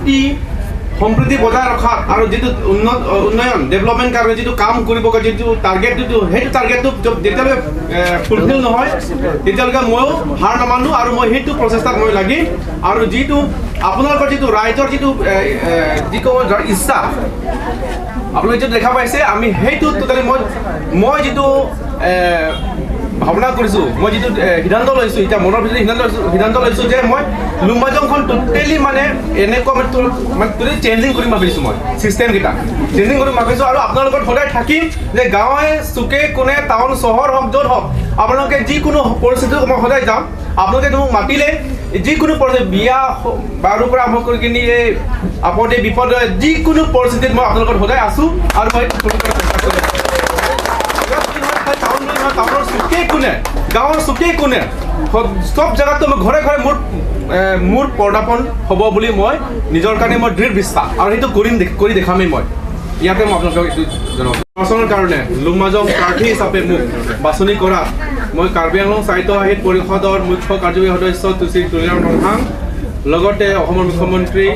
শান্তি সম্প্ৰীতি বজাই ৰখাত আৰু যিটো উন্নয়ন ডেভেলপমেণ্ট কাৰণে যিটো কাম কৰিব যিটো টাৰ্গেট, যিটো সেইটো টাৰ্গেটটো যেতিয়ালৈকে ফুলফিল নহয় তেতিয়ালৈকে ময়ো হাৰ নামানো আৰু মই সেইটো প্ৰচেষ্টাত মই লাগিম। আৰু যিটো আপোনালোকৰ যিটো ৰাইজৰ যিটো যি ক'ব ইচ্ছা আপোনালোকে যিটো দেখা পাইছে, আমি সেইটো টোটেলি মই যিটো ভাৱনা কৰিছোঁ, মই যিটো সিদ্ধান্ত লৈছোঁ, এতিয়া মনৰ ভিতৰত সিদ্ধান্ত লৈছোঁ যে মই লুমাজংখন টোটেলি মানে এনেকুৱা মানে টোটেলি চেঞ্জিং কৰিম ভাবিছোঁ, মই চিষ্টেমকেইটা চেঞ্জিং কৰিম ভাবিছোঁ। আৰু আপোনালোকৰ সদায় থাকিম যে গাঁৱে চুকে কোণে টাউন চহৰ হওক য'ত হওক আপোনালোকে যিকোনো পৰিস্থিতিত মই সদায় যাম। আপোনালোকে মোক মাতিলে যিকোনো পৰিস্থিতি, বিয়া বাৰুৰ পৰা আৰম্ভ কৰি কিনি এই আপদে বিপদে যিকোনো পৰিস্থিতিত মই আপোনালোকৰ সদায় আছোঁ আৰু মই চেষ্টা কৰিম। টাউনৰ চুকে কোণে, গাঁৱৰ চুকে কোণে, চব জেগাতো মই ঘৰে ঘৰে মোৰ পৰ্দাপণ হ'ব বুলি মই নিজৰ কাৰণে মই দৃঢ় বিশ্বাস আৰু সেইটো কৰি দেখামেই মই। ইয়াতে মই আপোনালোকক এইটো জনাওঁ। নিৰ্বাচনৰ কাৰণে লুমাজং প্ৰাৰ্থী হিচাপে মোক বাছনি কৰা মই কাৰ্বি আংলং স্বায়ত্ত শাসিত পৰিষদৰ মুখ্য কাৰ্যবাহী সদস্য শ্ৰী তুলিৰাম ৰংহাং, লগতে অসমৰ মুখ্যমন্ত্ৰী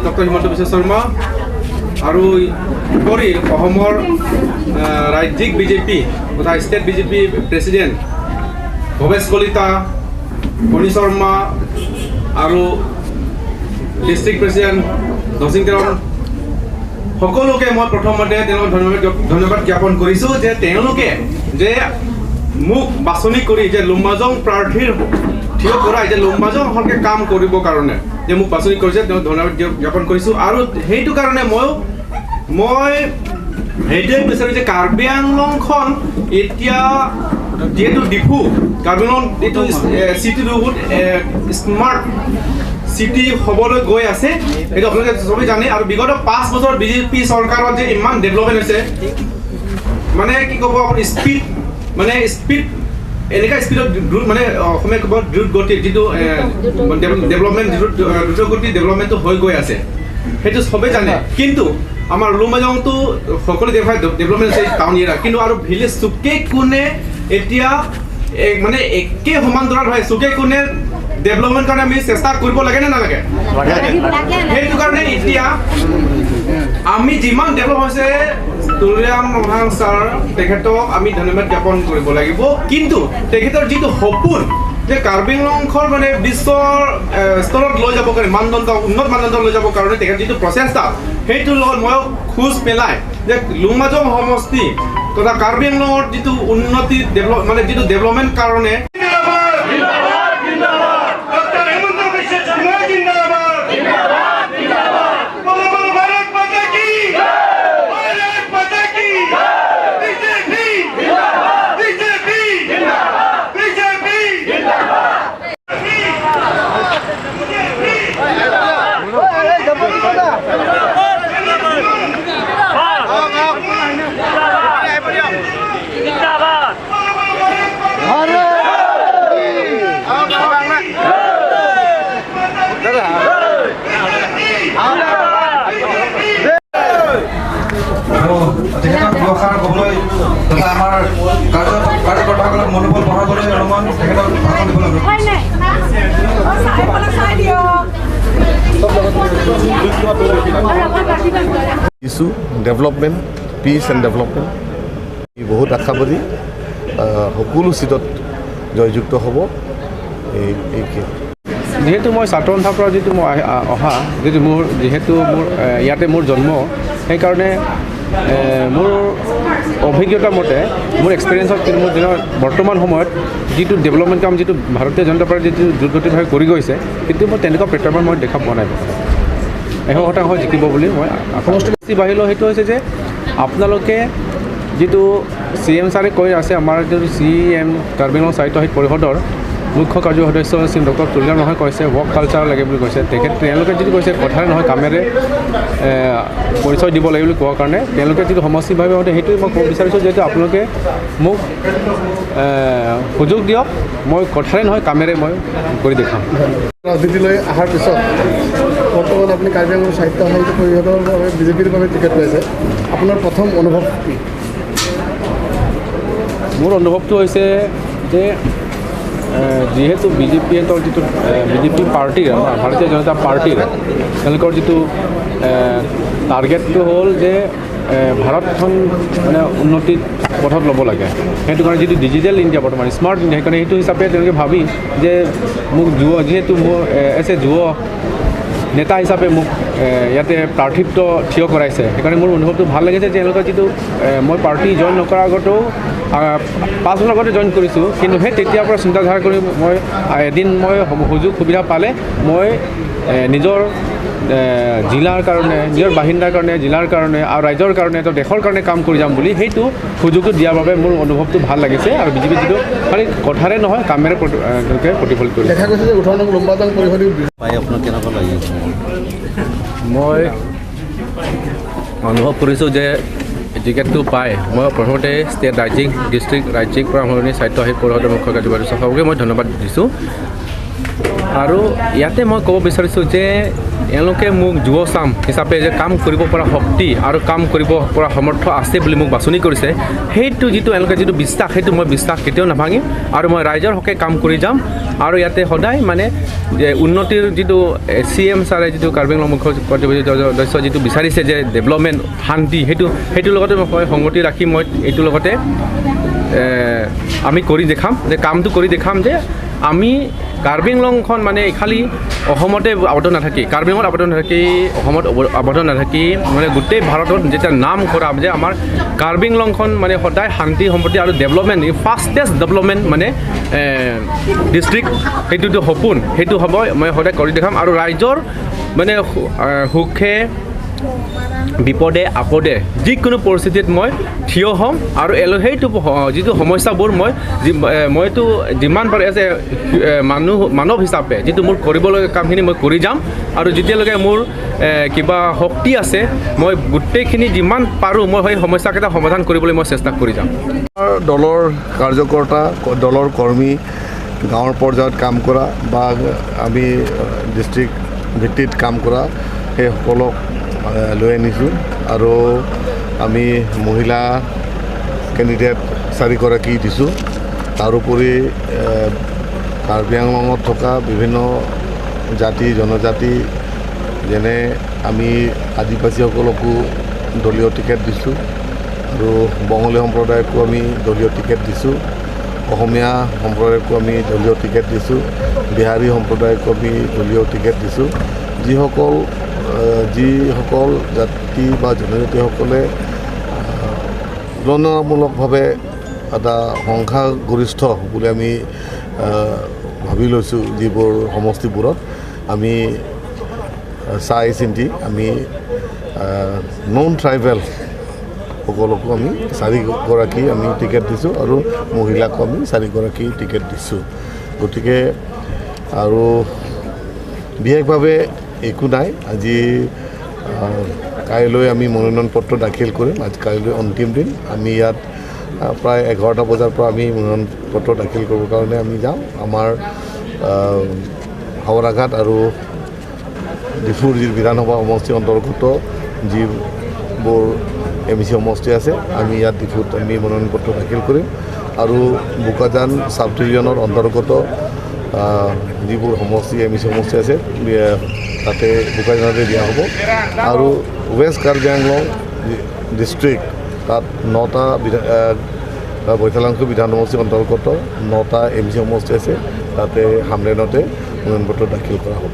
ডক্টৰ হিমন্ত বিশ্ব শৰ্মা আৰু উপৰি অসমৰ ৰাজ্যিক বিজেপি তথা state BJP president Bhabesh Kalita, Phani Sarma আৰু ডিষ্ট্ৰিক্ট প্ৰেচিডেণ্ট নৰসিং তেৰণ সকলোকে মই প্ৰথমতে তেওঁলোকক ধন্যবাদ জ্ঞাপন কৰিছোঁ যে তেওঁলোকে যে মোক বাছনি কৰি যে লুমাজং প্ৰাৰ্থীৰ থিয় কৰাই যে লুমাজং ভালকৈ কাম কৰিবৰ কাৰণে যে মোক বাছনি কৰিছে, তেওঁক ধন্যবাদ জ্ঞাপন কৰিছোঁ। আৰু সেইটো কাৰণে মই সেইটোৱে বিচাৰোঁ যে কাৰ্বি আংলংখন এতিয়া যিহেতু ডিফু কাৰ্বি আংলং এইটো চিটিটো বহুত স্মাৰ্ট চিটি হ'বলৈ গৈ আছে, সেইটো আপোনালোকে চবেই জানে। আৰু বিগত 5 বছৰ বিজেপি চৰকাৰত যে ইমান ডেভেলপমেণ্ট হৈছে, মানে কি ক'ব আপুনি স্পীড, মানে স্পীড এনেকুৱা স্পীডত মানে অসমীয়া ক'ব দ্ৰুত গতিত যিটো ডেভেলপমেণ্ট, দ্ৰুত গতিত ডেভেলপমেণ্টটো হৈ গৈ আছে, সেইটো চবেই জানে। কিন্তু আমাৰ লুমাজংটো সকলো ডেভেলপমেণ্ট হৈছে টাউন এৰিয়া, কিন্তু আৰু ভিলেজ চুকে কোণে এতিয়া মানে একে সমান্তৰাল হয়। চুকে কোণে ডেভেলপমেণ্ট কাৰণে আমি চেষ্টা কৰিব লাগে নে নালাগে? সেইটো কাৰণে এতিয়া আমি যিমান ডেভেলপ হৈছে তুলিৰাম ৰংহাং ছাৰ তেখেতক আমি ধন্যবাদ জ্ঞাপন কৰিব লাগিব। কিন্তু তেখেতৰ যিটো সপোন যে কাৰ্বি আংলংখন মানে বিশ্বৰ স্তৰত লৈ যাব কাৰণে, মানদণ্ড উন্নত মানদণ্ড লৈ যাবৰ কাৰণে তেখেত যিটো প্ৰচেষ্টা, সেইটোৰ লগত ময়ো খোজ পেলাই যে লুমাজং সমষ্টি তথা কাৰ্বি আংলঙৰ যিটো উন্নতি ডেভেলপ মানে যিটো ডেভেলপমেণ্ট কাৰণে তেখেতক দুআষাৰ ক'বলৈ তথা আমাৰ কাৰ্যকৰ্তাসকলক মনোবল বঢ়াবলৈ অলপমান তেখেতক ভাষণ দিবলৈ issue development, peace and development বহুত আশাবাদী, সকলো চিটত জয়যুক্ত হ'ব। এই যিহেতু মই ছাত্ৰ সন্থাৰ পৰা যিটো মই অহা, যিটো মোৰ যিহেতু মোৰ ইয়াতে মোৰ জন্ম, সেইকাৰণে মোৰ অভিজ্ঞতা মতে মোৰ এক্সপিৰিয়েঞ্চত কিন্তু মোৰ দিনৰ বৰ্তমান সময়ত যিটো ডেভেলপমেণ্ট কাম যিটো ভাৰতীয় জনতা পাৰ্টী যিটো দ্ৰুতগতিভাৱে কৰি গৈছে, কিন্তু মই তেনেকুৱা প্ৰত্যাহ্বান মই দেখা পোৱা নাই। 100% জিকিব বুলি মই সমষ্টি বাঢ়িলেও সেইটো হৈছে যে আপোনালোকে যিটো চি এম ছাৰে কৈ আছে, আমাৰ যিটো চি এম কাৰ্বি আংলং স্বায়ত্তশাসিত পৰিষদৰ মুখ্য কাৰ্য সদস্য শ্ৰী ডক্টৰ তুলিৰাম ৰংহাঙে কৈছে ৱৰ্ক কালচাৰ লাগে বুলি কৈছে। তেওঁলোকে যিটো কৈছে কথাৰে নহয় কামেৰে পৰিচয় দিব লাগে বুলি কোৱাৰ কাৰণে তেওঁলোকে যিটো সমষ্টিভাৱে হওঁতে সেইটোৱে মই ক'ব বিচাৰিছোঁ, যিহেতু আপোনালোকে মোক সুযোগ দিয়ক, মই কথাৰে নহয় কামেৰে মই কৰি দেখাম। ৰাজনীতিলৈ অহাৰ পিছত বৰ্তমান আপুনি কাৰ্বি আংলং স্বায়ত্তশাসিত পৰিষদৰ বাবে বিজেপিৰ বাবে টিকেট পাইছে, আপোনাৰ প্ৰথম অনুভৱ কি? মোৰ অনুভৱটো হৈছে যে যিহেতু বিজেপিয়ে যিটো বিজেপি পাৰ্টীৰ আমাৰ ভাৰতীয় জনতা পাৰ্টীৰ তেওঁলোকৰ যিটো টাৰ্গেটটো হ'ল যে ভাৰতখন মানে উন্নতিৰ পথত ল'ব লাগে, সেইটো কাৰণে যিটো ডিজিটেল ইণ্ডিয়া বৰ্তমান স্মাৰ্ট ইণ্ডিয়া, সেইকাৰণে সেইটো হিচাপে তেওঁলোকে ভাবি যে মোক যুৱ, যিহেতু মোৰ এজ এ যুৱ নেতা হিচাপে মোক ইয়াতে প্ৰাৰ্থিত্ব থিয় কৰাইছে, সেইকাৰণে মোৰ অনুভৱটো ভাল লাগিছে। তেওঁলোকৰ যিটো মই পাৰ্টি জইন নকৰাৰ আগতেও 5 বছৰ আগতে জইন কৰিছোঁ, কিন্তু সেই তেতিয়াৰ পৰা চিন্তাধাৰা কৰি মই এদিন মই সুযোগ সুবিধা পালে মই নিজৰ জিলাৰ কাৰণে, নিজৰ বাসিন্দাৰ কাৰণে, জিলাৰ কাৰণে আৰু ৰাজ্যৰ কাৰণে, তো দেশৰ কাৰণে কাম কৰি যাম বুলি সেইটো সুযোগটো দিয়াৰ বাবে মোৰ অনুভৱটো ভাল লাগিছে। আৰু বিজেপি যিটো খালি কথাৰে নহয়, কামেৰে তেওঁলোকে প্ৰতিফলিত কৰিছে। দেখা গৈছে যে 18 নং লুম্বাজাং পৰিষদীয় পাই আপোনাৰ কেনেকুৱা লাগিছে? মই অনুভৱ কৰিছোঁ যে টিকেটটো পাই মই প্ৰথমতে ষ্টেট ৰাজ্যিক ডিষ্ট্ৰিক্ট ৰাজ্যিক প্ৰাৰম্ভণি স্বায়ত্তশাসিত পৰিষদৰ মুখ্য কাৰ্যবাহী সভাপতিকে মই ধন্যবাদ দিছোঁ। আৰু ইয়াতে মই ক'ব বিচাৰিছোঁ যে এওঁলোকে মোক যুৱচাম হিচাপে যে কাম কৰিব পৰা শক্তি আৰু কাম কৰিব পৰা সমৰ্থ আছে বুলি মোক বাছনি কৰিছে, সেইটো যিটো এওঁলোকে যিটো বিশ্বাস, সেইটো মই বিশ্বাস কেতিয়াও নাভাঙিম আৰু মই ৰাইজৰ হকে কাম কৰি যাম। আৰু ইয়াতে সদায় মানে যে উন্নতিৰ যিটো চি এম ছাৰে যিটো কাৰ্বি আংলং মুখ্য কাৰ্যবাহী সদস্য যিটো বিচাৰিছে যে ডেভেলপমেণ্ট, শান্তি, সেইটোৰ লগতে মই সংগতি ৰাখি মই এইটোৰ লগতে আমি কৰি দেখাম যে কামটো কৰি দেখাম যে আমি কাৰ্বি আংলংখন মানে খালি অসমতে আবদ্ধ নাথাকি, কাৰ্বি আংলঙত আবদ্ধ নাথাকি, অসমত আবদ্ধ নাথাকি মানে গোটেই ভাৰতত যেতিয়া নাম কৰা যে আমাৰ কাৰ্বি আংলংখন মানে সদায় শান্তি সম্পত্তি আৰু ডেভেলপমেণ্ট, ফাষ্টেষ্ট ডেভেলপমেণ্ট মানে ডিষ্ট্ৰিক্ট, সেইটোতো সপোন, সেইটো হ'ব মই সদায় কৰি দেখাম। আৰু ৰাইজৰ মানে সুখে বিপদে আপদে যিকোনো পৰিস্থিতিত মই থিয় হ'ম আৰু সেইটো যিটো সমস্যাবোৰ মই মইতো যিমান পাৰোঁ এজ এ মানুহ মানৱ হিচাপে যিটো মোৰ কৰিবলগীয়া কামখিনি মই কৰি যাম। আৰু যেতিয়ালৈকে মোৰ কিবা শক্তি আছে মই গোটেইখিনি যিমান পাৰোঁ মই সেই সমস্যাকেইটা সমাধান কৰিবলৈ মই চেষ্টা কৰি যাম। দলৰ কাৰ্যকৰ্তা, দলৰ কৰ্মী, গাঁৱৰ পৰ্যায়ত কাম কৰা বা আমি ডিষ্ট্ৰিক্ট ভিত্তিত কাম কৰা সেইসকলক লৈ আনিছোঁ। আৰু আমি মহিলা কেণ্ডিডেট 4গৰাকী দিছোঁ। তাৰোপৰি কাৰ্বি আংলঙত থকা বিভিন্ন জাতি জনজাতি, যেনে আমি আদিবাসীসকলকো দলীয় টিকেট দিছোঁ আৰু বঙালী সম্প্ৰদায়কো আমি দলীয় টিকেট দিছোঁ, অসমীয়া সম্প্ৰদায়কো আমি দলীয় টিকেট দিছোঁ, বিহাৰী সম্প্ৰদায়কো আমি দলীয় টিকেট দিছোঁ। যিসকল জাতি বা জনজাতিসকলে তুলনামূলকভাৱে এটা সংখ্যাগৰিষ্ঠ বুলি আমি ভাবি লৈছোঁ, যিবোৰ সমষ্টিবোৰত আমি চাই চিন্তি আমি নন ট্ৰাইবেল সকলকো আমি 4গৰাকী আমি টিকেট দিছোঁ আৰু মহিলাকো আমি 4গৰাকী টিকেট দিছোঁ। গতিকে আৰু বিশেষভাৱে একো নাই। আজি কাইলৈ আমি মনোনয়ন পত্ৰ দাখিল কৰিম। আজি কাইলৈ অন্তিম দিন। আমি ইয়াত প্ৰায় 11টা বজাৰ পৰা আমি মনোনয়ন পত্ৰ দাখিল কৰিবৰ কাৰণে আমি যাওঁ। আমাৰ হাওৰাঘাট আৰু ডিফুৰ যি বিধানসভা সমষ্টিৰ অন্তৰ্গত যিবোৰ এম চি সমষ্টি আছে, আমি ইয়াত ডিফুত আমি মনোনয়ন পত্ৰ দাখিল কৰিম। আৰু বোকাজান চাব ডিভিজনৰ অন্তৰ্গত যিবোৰ সমষ্টি এম চি সমষ্টি আছে তাতে বোকাজানতে দিয়া হ'ব। আৰু ৱেষ্ট কাৰ্বি আংলং ডিষ্ট্ৰিক্ট তাত 9টা বৈঠালাংছু বিধান সমষ্টিৰ অন্তৰ্গত 9টা এম চি সমষ্টি আছে, তাতে হামৰেণতে মনোনয়ন পত্ৰ দাখিল কৰা হ'ব।